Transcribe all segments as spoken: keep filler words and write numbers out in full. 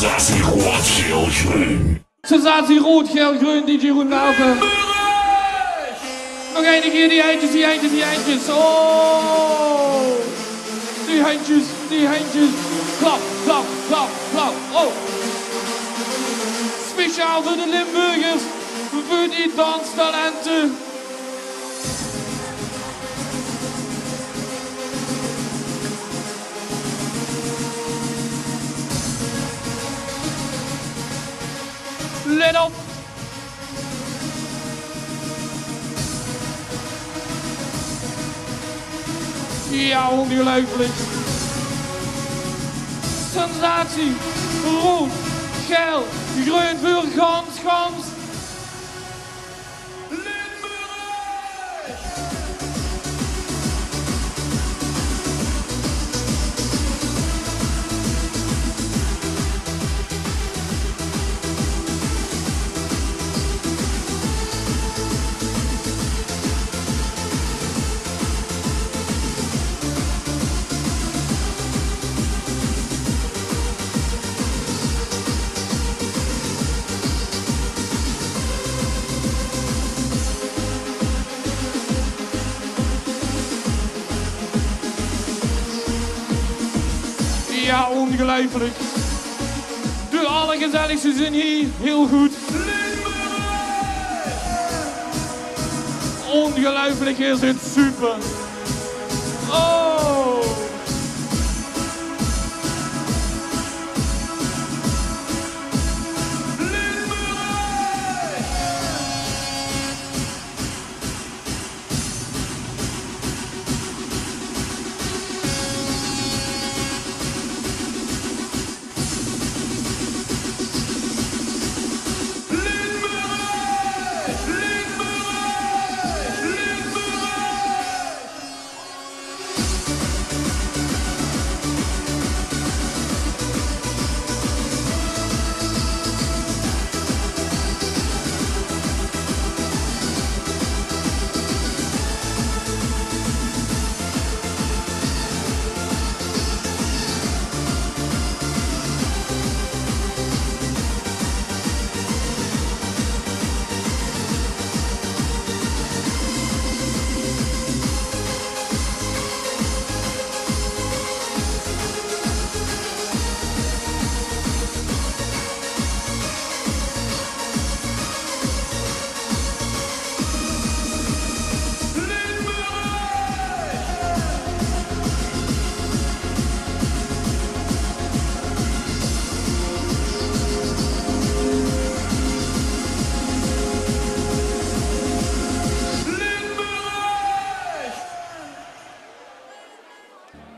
Sensatie rood, geel, greun. Sensatie rood, geel, greun, D J Roen Melke. Nog eine kier die hendjes, die hendjes, die hendjes. Oh! Die hendjes, die hendjes. Klap, klap, klap, klap. Oh! Speciaal veur de Limburgers, veur die danstalente. Let op! Jao, ongeluifelik. Sensatie. Rood, geel, greun veur gans, gans Limburg! Jao, ongeluifelik. De allergezelligste zeen hie. Hiel good. Ongeluifelik, is dit super. Oh.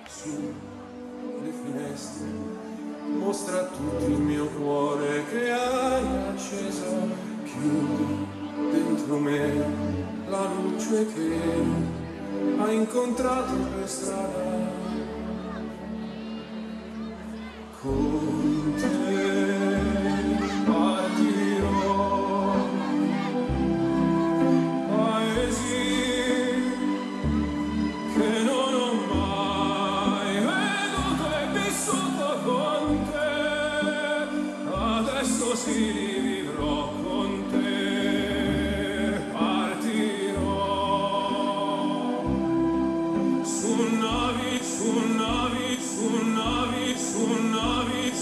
Su le finestre, mostra a tutti il mio cuore che hai acceso. Chiudi dentro me la luce che hai incontrato per strada. Con te partirò, paesi che non ho mai veduto e vissuto con te. Adesso sì, li vivrò con te. Partirò su navi, su navi, su navi, su navi,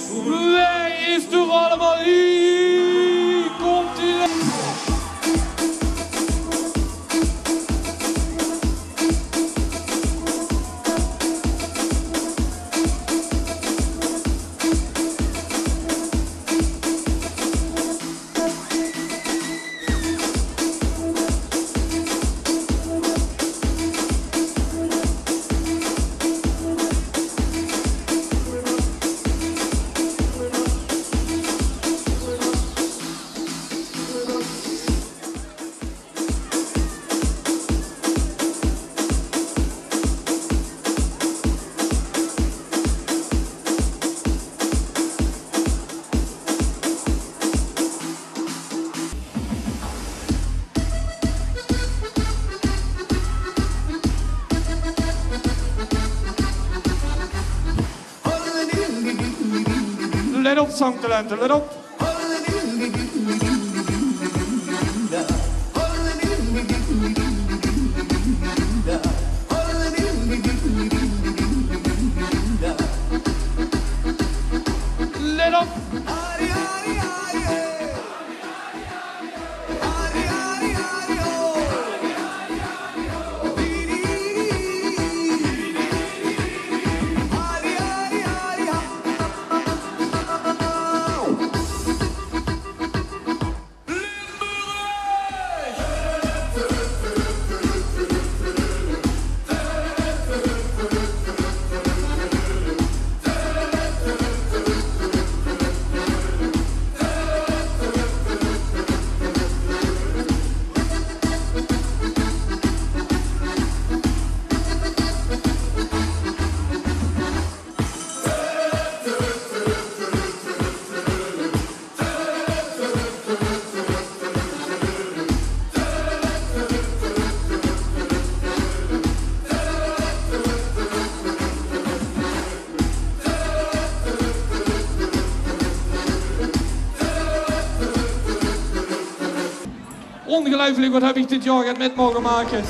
Let op, zangtalente, let op. Let op. Óngeluifelik, waat höb ich dit jaor get mit moge make.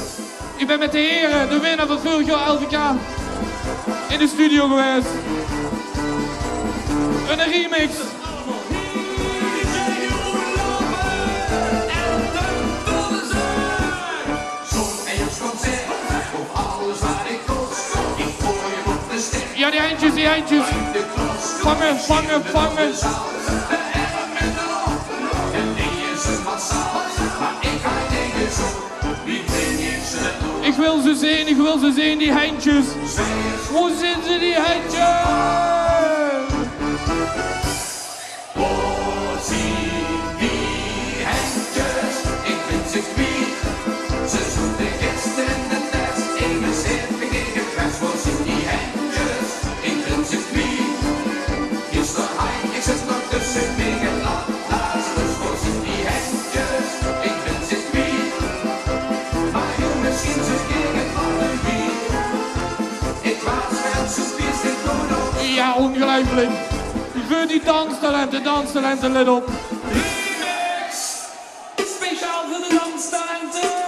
Ich bön mit de here, de winnaar van veurig jaor L V K, in de studio gewaes. Ein remix. Jao, die hendjes, die hendjes. Vange, vange, vange. Ich wil ze zeen, ich wil ze zeen, die hendjes. Wo zeen ze, die hendjes? Wo zeen die hendjes? Ich bin ze kwiet. Ze zoete gisteren de test, eve zeven gege press. Wo zeen die hendjes? Ich bin ze kwiet. Gister haw ich ze nog tösse mege laat. Lazarus, wo zeen die hendjes? Ich bin ze kwiet. Mer jónges, zeen ze gege allewiel. Ich waas waal zoe pieslik door. Jao, óngeluifelik. Veur die danstalente, danstalente, let op. Remix! Speciaal veur de danstalente!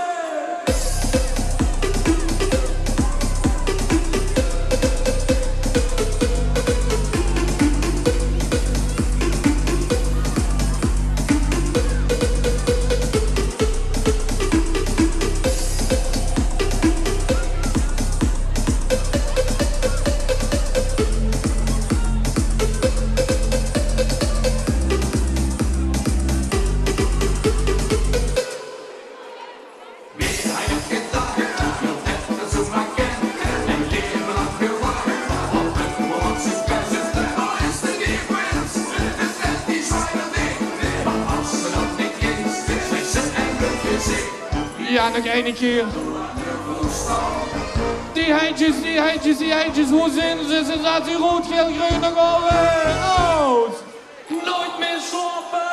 Jao, nog eine kier. Die hendjes, die hendjes, die hendjes. Wo zeen ze? Ze zaete roed, gael, greun nog al. Noeit mie slaope!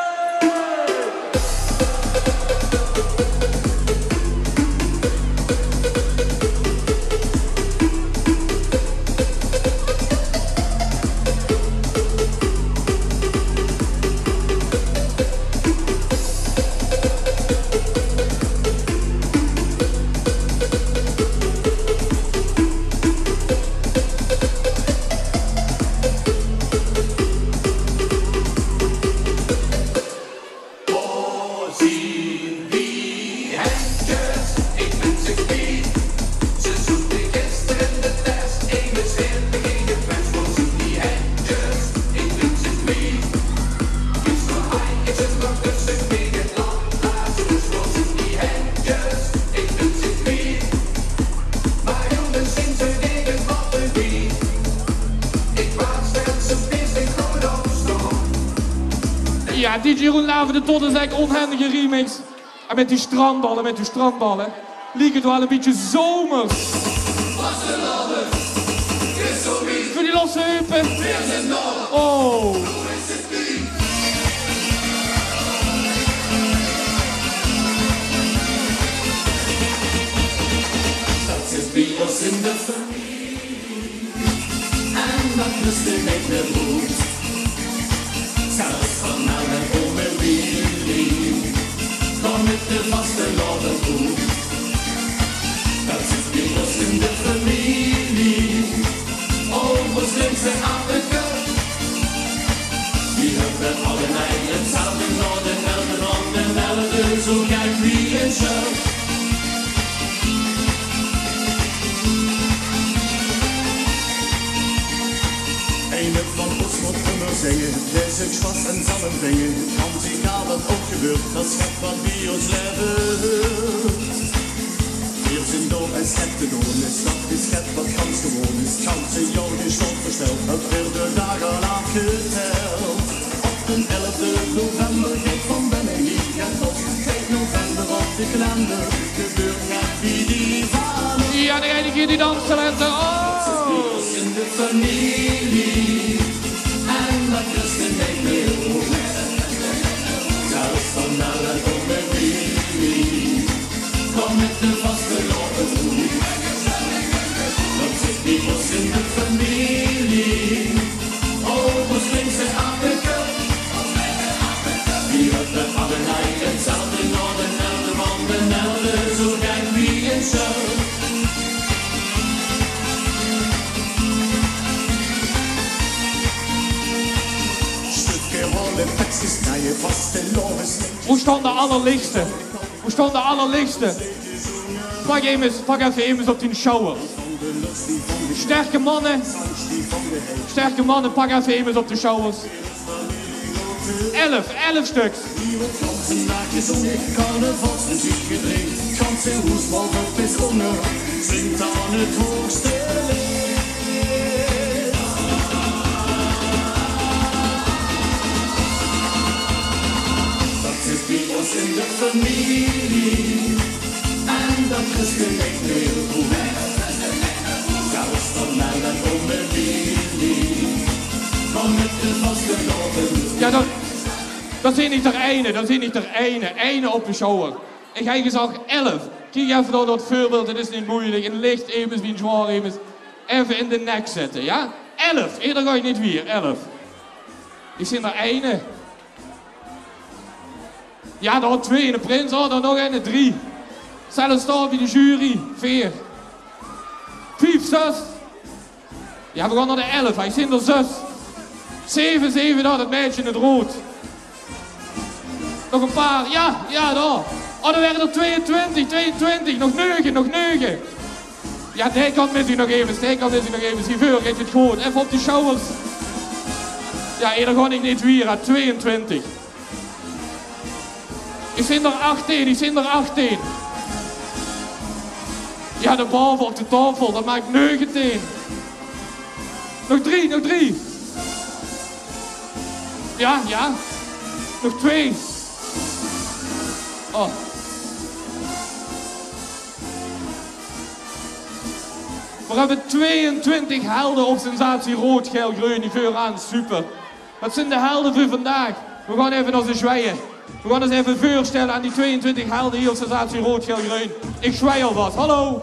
Jao, D J Jeroen Laverde, de Toddezek, ónhendige remix. En mit die strandballe, mit die strandballe, liek 't waal e bietje zomers. Veur die losse heupe. Oh. Dat zit bie ós in de femilie. En dat mós te neet mie doon. Vastelaovend, dat zit bie ós in de femilie. Ómmes links en achter kop. Wie höbbe allemaol 'n zaterdag nao de elfde van de elfde, zo gek wie 'n sjel. Eine van ós mót ummer zinge, dae zich sjpas en zamme vinge. Gans egaal wat ouch gebeurt, dat sjep wat bie ós laeve huurt. Veer zeen dao es sjep te doon is, dat is sjep wat gans gewoon is. Gans e jaor is sjop gesteld, dat veer de daag al aafgeteld. Op d'n elfde november geit van binne hie get los. Geit november op de kalender, gebeurt get bie die van. Ja, de enige die danse, talenten. Oh! In de femilie. En dat is de neem. Zelfs van alle femilie. Kom mit de vastelaovend. Dat zit bie ós in de femilie. Ómmes links en achter kop. Wie höbbe allemaol 'n zaterdag nao de elfde van de elfde, zo gek wie 'n sjel. Sjtökske rolle, tekskes, nao je vastelaovend. Wo sjtaon de allerlichste? Wo sjtaon de allerlichste? Pak emes, pak effe emes op dien sjouwer. Sjterke manne, sjterke manne, pak effe emes op de sjouwers. Elf, elf sjtök. Hie weurt gans en daag gezónge, carnavalsmeziek gedrejd. Ganse hoes boven bis ónger, zingt aan 't hoogste leed. Dat zit bie ós in de femilie. En dat is geliek neet good. Zelfs van alle femilie. Van mit de vastelaovend. Ja, dat, dat zeen ich d'r eine, dat zeen ich d'r eine. Eine op de sjouwer. Ich höb gezag elf. Kiek effe nao dat veurbeeld, 't is neet meujelik. E licht emes bie e zwaor emes. Effe in de nek zitte, ja? Elf. Ieëder gaon ich neet wiejer. Elf. Ich zeen d'r eine. Ja, dao twee in de prins, oh, dan nog eine, drie. Zelfs dao bie de jury, veer. Vief, zes. Ja, veer gaon nao de elf, ich zeen d'r zes. Zeve, zeve, dao, dat meidje in 't rood. Nog e paar, ja, ja, dao. Oh, d'r waere d'r tweeëntwintig, tweeëntwintig, nog neuge, nog neuge. Ja, dae kant mit uch nog effe, dae kant mit uch nog effe. Hie veur geit 't good. Effe op die sjouwers. Ja, ieëder gaon ich neet wiejer, tweeëntwintig. Ich zeen d'r achttien, ich zeen d'r achttien. Ja, dao bove op de taofel, dat maak negentien. Nog drie, nog drie. Ja, ja. Nog twee. Oh. Veer höbbe tweeëntwintig helde op Sensatie Rood, Gael, Greun, die veuraan supe. Dat zeen de helde veur vandaag. Veer gaon effe nao ze sjwieje. Veer gaon ós effe veursjtèlle aan die tweeëntwintig helde hie op Sensatie Rood, Gael, Greun. Ich sjwiej alvas. Hallo.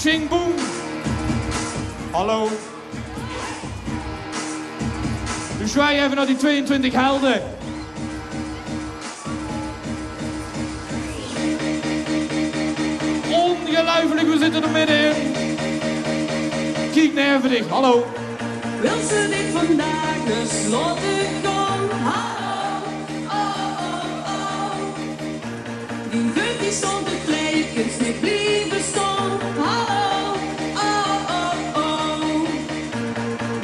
Sjing boem. Hallo. Veer sjwieje effe nao die tweeëntwintig helde. Óngeluifelik, veer zitte d'r midde-in. Kiek nao effe dich, hallo. Wils se dich vandaag ins laote gaon? Hallo, oh, oh, oh. Dien veuntje sjtaon te pleie, kins neet blieve sjtaon. Hallo, oh, oh, oh.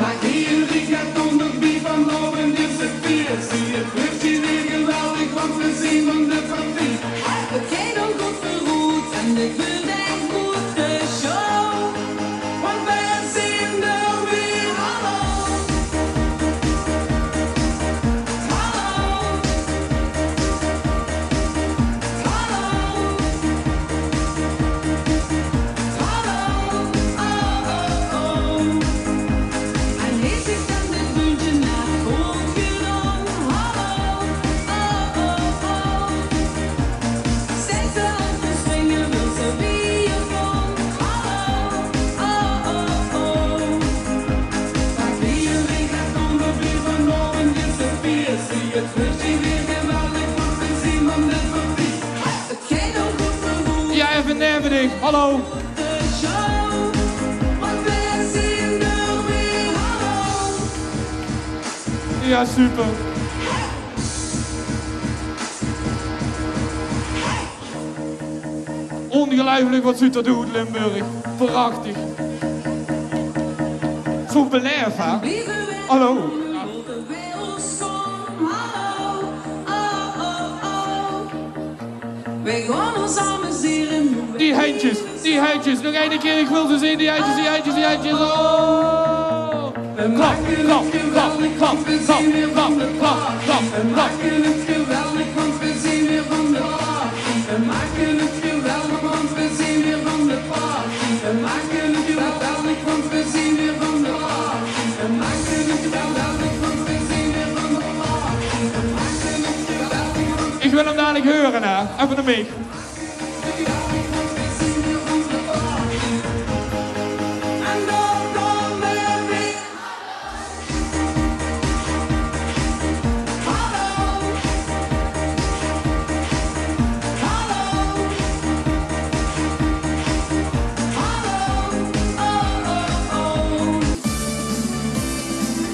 Mer hie, ich höb d'r nog bie, vanaovend is 't fees. Zie 't vleugske weer geweldig, want veer zeen van de fatigue. Höb geer nog good verroet en dit weurt ein gooj sjouw. Want veer zeen d'r weer, hallo. Hallo. Hallo. Hallo. Oh, oh, oh. En haet zich dan dit bundje nao good gedaon. Hallo. Oh, oh, oh. Steit ze op te springe, wil ze wie Jao, effe neve dich. Hallo. Jao, super. Óngeluifelik wat zuut d'r oet, Limburg. Prachtig. Zoe belaef, hè? Hallo. Die hendjes, die hendjes. Nog eine kier, ich wil ze zeen, die hendjes, die hendjes, die hendjes. Oh! Klap, klap, klap. We maken het geweldig, want we zijn weer van de party. We maken het geweldig, want we zijn weer van de party. We maken het geweldig, want we zijn weer van de party. We maken het geweldig, want we zijn weer van de party. We maken het geweldig, want... Ich wil 'm dalik heure, hè. Effe de mic.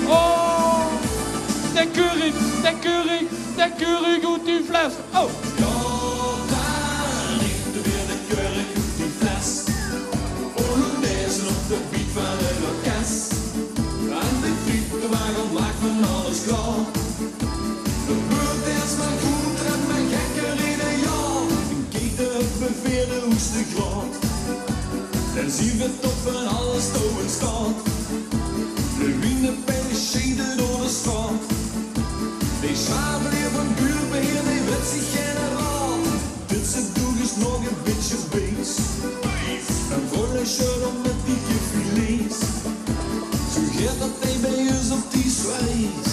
Oh, de kurk, de kurk, de kurk oet die fles. Oh! Jao, dao ligk d'r weer, de kurk oet die fles. Polonaise op de beat van 't orkes. Aan de frietewage laag van alles klaor. De beurt is mer good en mer gekkerieje, jao. En kiek, de beveerde hoeste graod. En zien v'r toch van alles touw in staot. De wien, de pijle, sjete door de straot. De sjavel hie van buurtbeheer, die wit zich geine raod. Dit ze doeg is nog e bietje bees. En vrulle sjöt om 't dikke filees. Zoe geit dat hie bie us op die zwijs.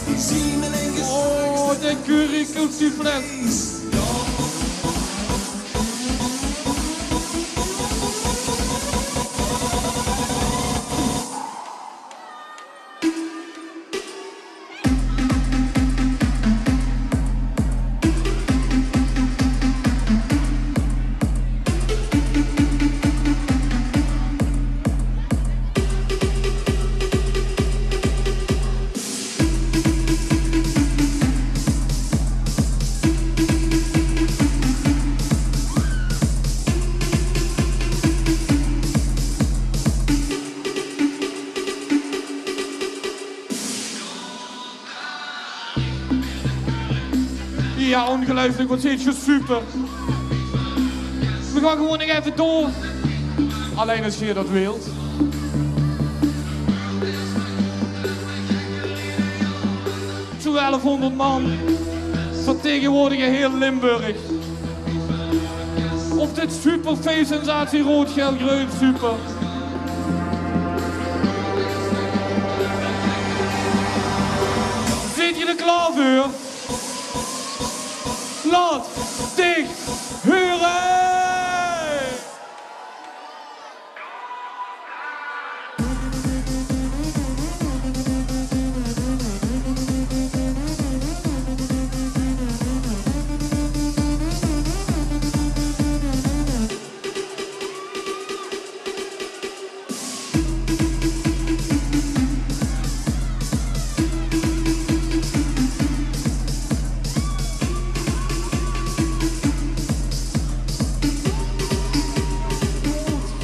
Die zien me enke... Oh, de kurk oet die fles. Jao, óngeluifelik, wat zeet geer super. Veer gaon gewoen nog effe door. Allein es geer dat wilt. Zoe'n elfhónderd man vertegenwoordige hiel Limburg. Op dit superfeestsensatie rood, geel, greun, super. Zeet geer d'r klaor veur? Laot dich hure!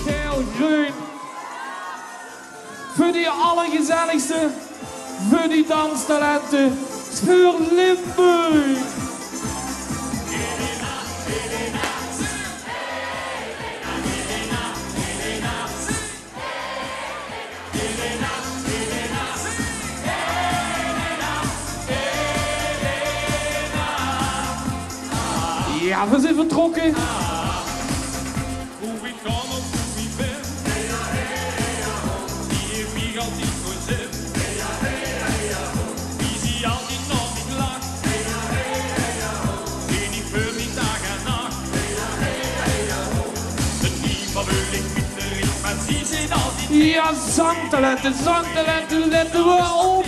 Geel, greun. Veur die allergezelligste, veur die danstalente, veur Limburg. Jao, veer zien vertrokke. Wie ich gaon of wie ich bin, die haet mich altied gezeen. Wie zie altied nao mich lach, en ich veul mich daag en nach. Mit niemes wil ich minder, mer zie zeen altied... Jao, zangtalente, zangtalente, lèt op!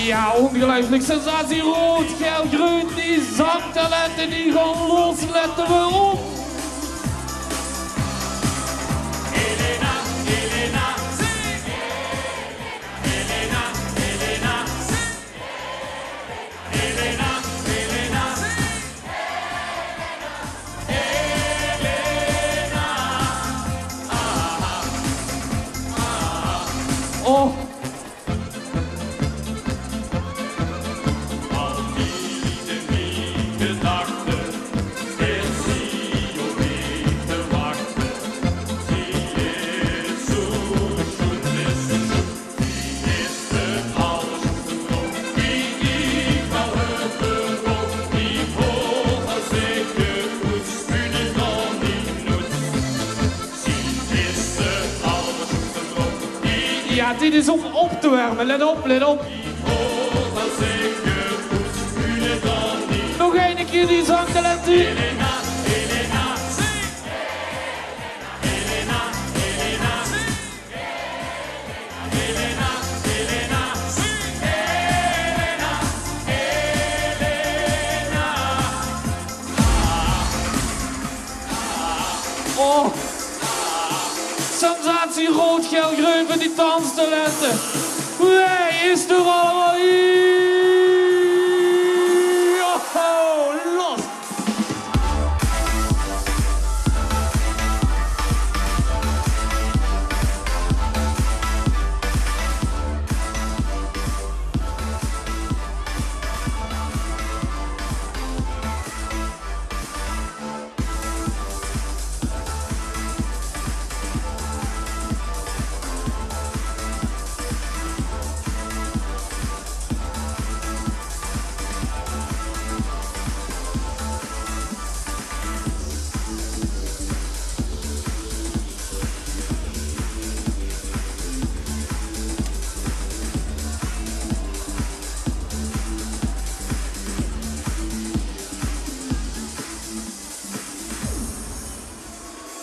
Jao, óngeluifelik. Sensatie, roead, gael, greun. Die zangtalente die gaon los. Lèt d'r op. Oh. Jao, dit is óm op te werme. Lèt op, lèt op. Nog eine kier die zangtalente. Oh. Sensatie, roead, gael, greun veur die danstalente. Wae is d'r allemaol hie? Oh, los.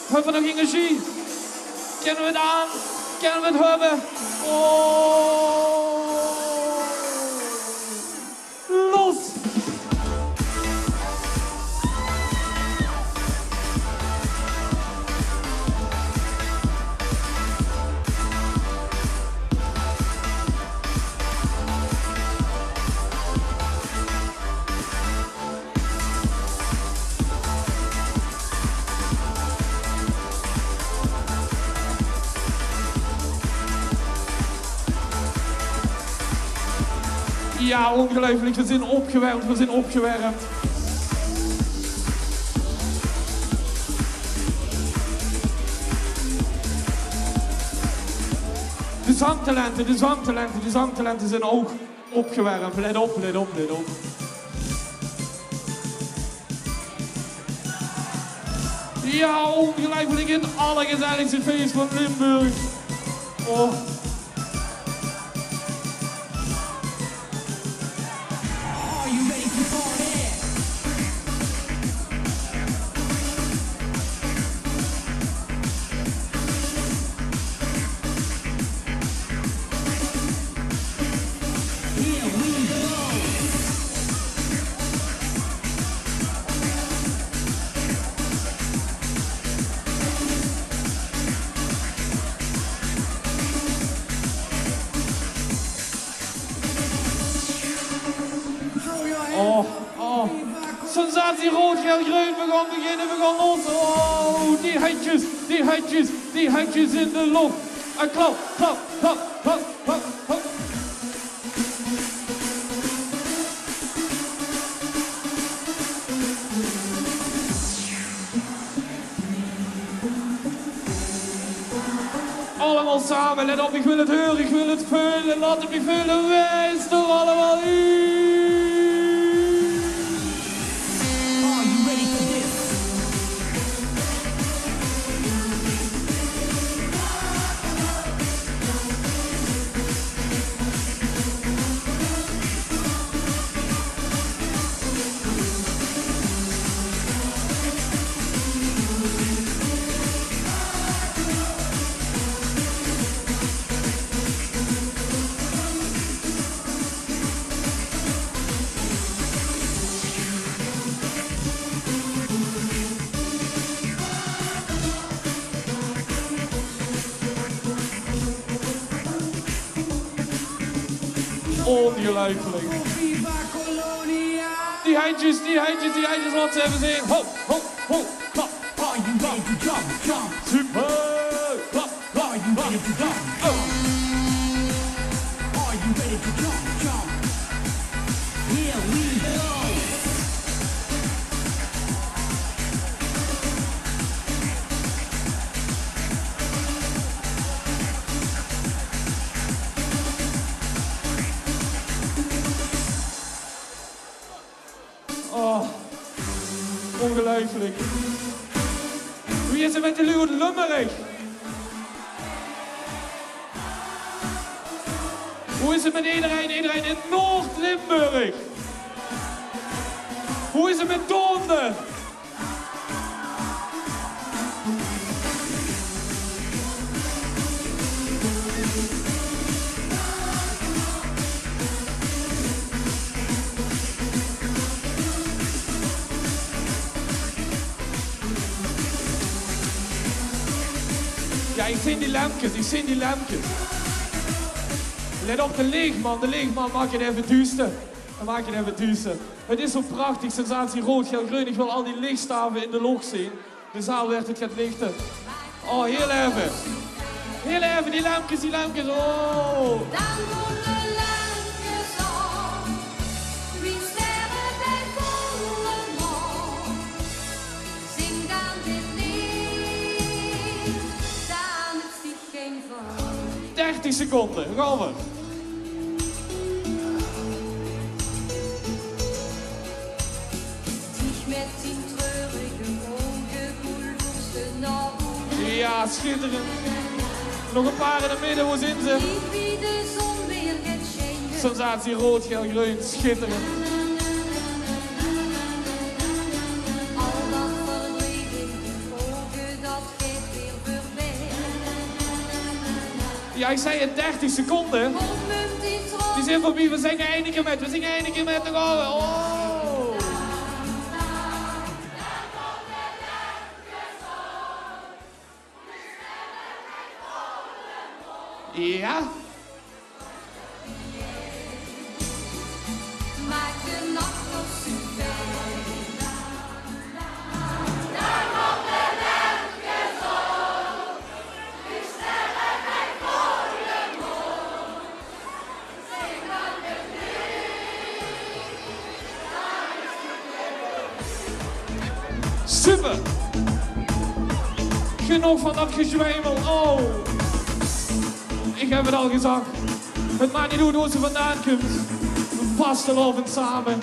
Höbbe v'r nog energie? Kinne v'r 't aan? Kinne v'r 't höbbe? Oh. Los! Jao, óngeluifelik. Veer zeen opgewermp, veer zeen opgewermp. De zangtalente, de zangtalente, de zangtalente zeen ouch opgewermp. Let op, let op, let op. Jao, óngeluifelik, 't allergezelligste fees van Limburg. Oh. Oh, oh. Sensatie, roead, gael, greun. Veer gaon beginne, veer gaon los. Oh, die hendjes, die hendjes, die hendjes in de loch. En klap, klap, klap, klap, klap. Allemaol same, let op, ich wil 't heure, ich wil 't veule, laot 't mich veule, wae is d'r allemaol hie? Ongeluifelik. Die hendjes, die hendjes, die hendjes, laot ze effe zeen. Ho, ho, ho, klap, klap, klap. Super, klap, klap, klap. Oh. Oh, ongeluifelik. Wie is 't mit de luuj oet Lömmerich? Wie is 't mit ederein, ederein in Noord-Limburg? Wie is 't mit Doonde? Jao, ich zeen die lempkes, ich zeen die lempkes. Let op, de leechman, de leechman, maak 't effe duuster. Maak 't effe duuster. 't Is zo prachtig, Sensatie Rood, Gael, Greun. Ich wil al die lichtstave in de loch zeen. De zaal wuuert get lichter. Oh, hieël effe. Hieël effe, die lempkes, die lempkes. Oh. Dan doon de lempkes aon. Wie sterre bij volle maan. Zing dan dit leed, dan is die Dertig seconde, gaon v'r. Jao, sjitterend. Nog e paar in 't midde, wo zeen ze? Sensatie, rood, geel, greun, sjitterend. Jao, ich zag 't, dertig seconde. Die zeen veurbie. V'r zinge ein kier mit. V'r zinge ein kier mit. Dao gaon v'r. Oh. Jao. Maak de nach nog zoe fijn. Super! Genóg van dat gezweimel. Oh. Ich höb 't al gezag. 't Maak neet oet wo ze vandaan kump. Vastelaovend same.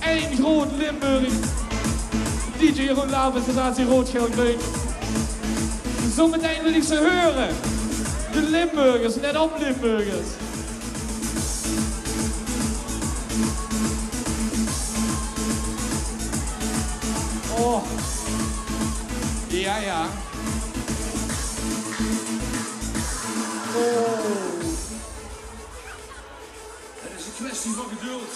Ein groot Limburg. D J Jeroen Lavers, Sensatie, rood, geel, greun. Zometein wil ich ze heure. De Limburgers, let op, Limburgers. Oh. Jao, jao. Oh. 't Is 'n kwestie van geduld.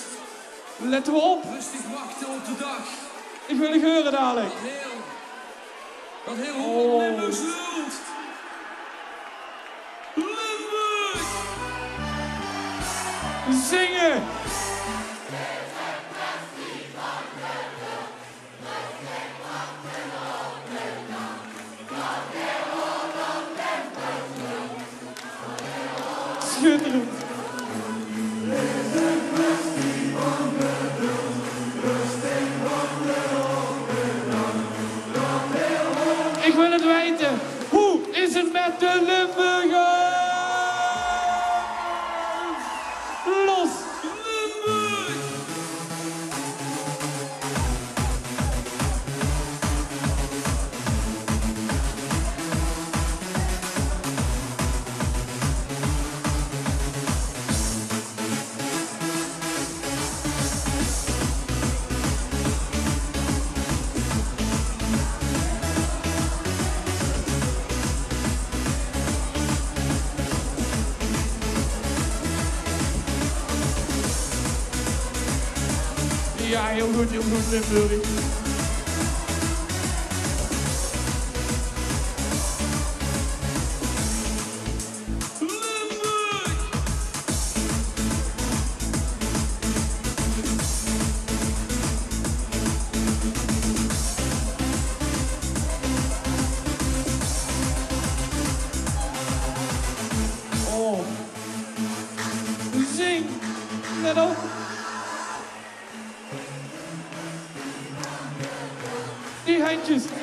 Lèt op. Rustig wachte op de dag. Ich wil 't heure dalik. Dat hieël, dat hieël Holland Limburgs lult. Limburg! Zinge! Sjitterend. Ich wil 't weite. Wie is 't mit de Limburgers? Los Limburg! Jao, hieël good, hieël good, Limburg. Limburg!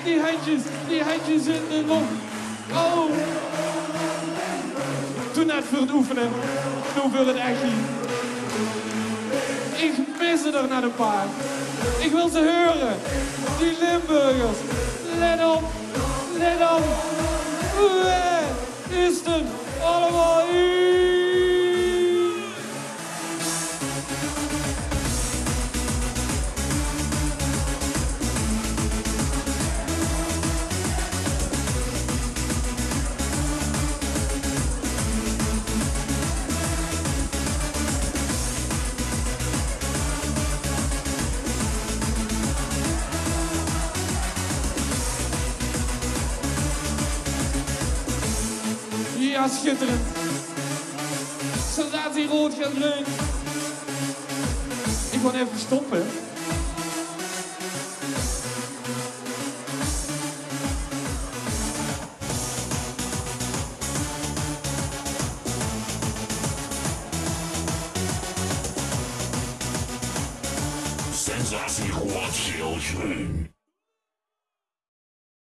Die hendjes, die hendjes in de lóch. Oh. Toen net veur 't oefene, noe veur 't ech. Ich mis d'r net e paar. Ich wil ze heure. Die Limburgers. Let op, let op. Wee is d'r allemaol? Ja, schitterend. Sensatie rood, geel, greun. Ich gaon effe stoppe. Sensatie rood, geel, greun.